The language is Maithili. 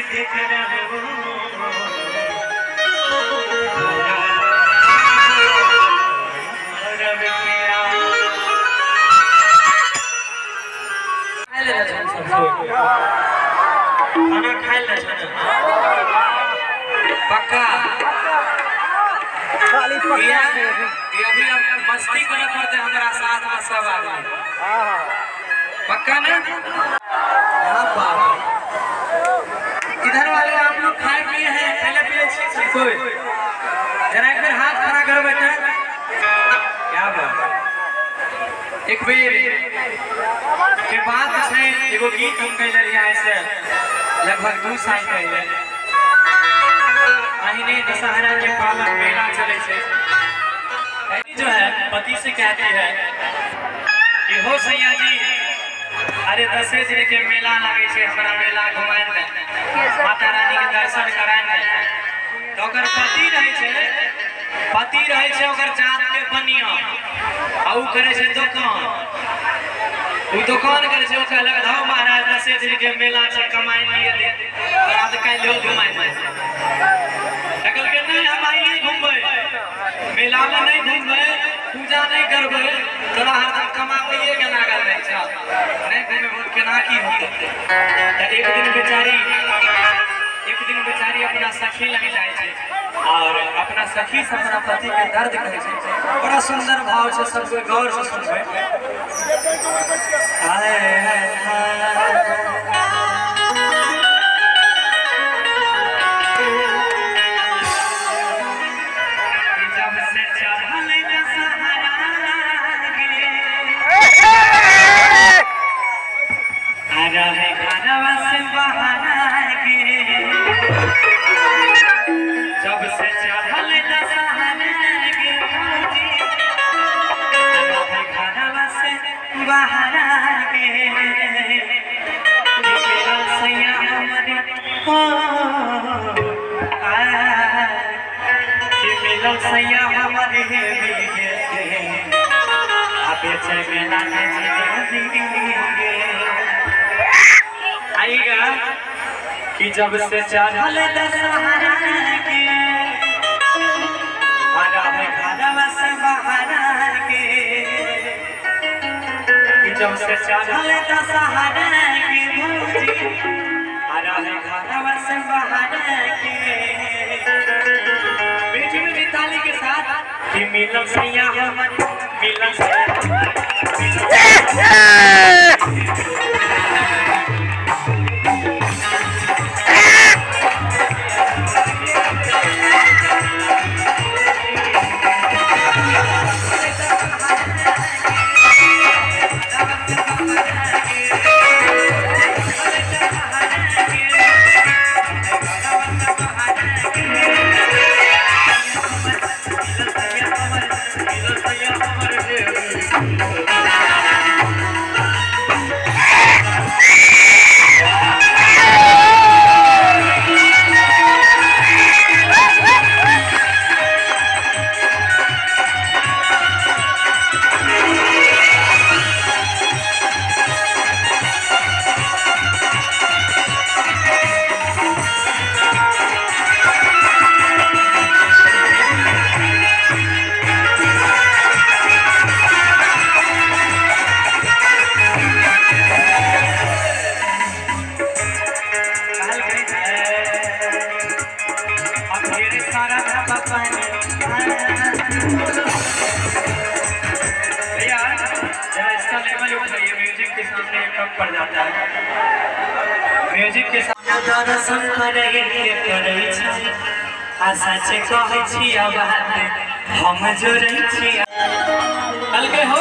के करहो खाना खाइ ले छन पक्का खाली पक्का ये छै। ये अभी अब मस्ती करे पड़ते हमरा साथ में सब आदमी। हाँ। पक्का ना? हाँ बाप। इधर वाले आप लोग खाए पिए हैं, खाने पिए छी कोई? जरा एक बेर हाथ खड़ा करो बेटा। क्या बात। एक बेर के बात छै, एगो गीत हम गैले रहियै आइ से लगभग 2 साल पहिले। अहिने दशहरा के पावन मेला चले छै। जो है पति से कहती है कि हो सैया जी, अरे 10 दिन के मेला लगे छै, हमरा मेला घुमाय दे, माता रानी के दर्शन कराय दे। तो ओकर पति रहे छै, पति रहे छै ओकर जात के बनिया, आ उ करे छै दुकान। उ दुकान करे छै, ओ कहलक धौ महाराज 10 दिन के मेला छै, कमाई नहीं एलै, तोरा तऽ काल्हियो घुमाय दे। तऽ कहलकै नहीं हम आइए घुमबै, मेला में नहीं घुमबै, पूजा नहीं करबै, तोरा हरदम कमाबैये के लागल रहै छौ, नहीं घुमेबो तऽ केना की होतै। तऽ एक दिन बेचारी अपना सखी लग जाइ छै और अपना सखी से अपना पति के दर्द कहै छै। बड़ा सुंदर भाव छै, सब कोई गौर से सुनबै। हाय हाय हाय। जब से चढ़ल दशहरा गे, रहे घरवा से बाहर गे, जब से चढ़ल दशहरा गे भौजी, रहे घरवा से बाहर गे, मिलल सैया हमरे हो आ, कि मिलल सैया हमरे गे, आ बेचै मेला में जिलेबी गे। आइएगा कि जब से चढ़ल दशहरा के, रहे घरवा से बाहर के, कि जब से चढ़ल दशहरा के भौजी, रहे घरवा से बाहर के। बीच में भी ताली के साथ कि मिलल सैया हमर, मिलल सैया हमर, मिलल कहलकै अब ढेर सारा पानी। भैया जरा इसका लेवल उठाइए, म्यूजिक के सामने कम पड़ जाता है। म्यूजिक के सामने दर्शन करै करै छै, आ सच कहै छी बात हम जोड़ै छी। कहलकै हो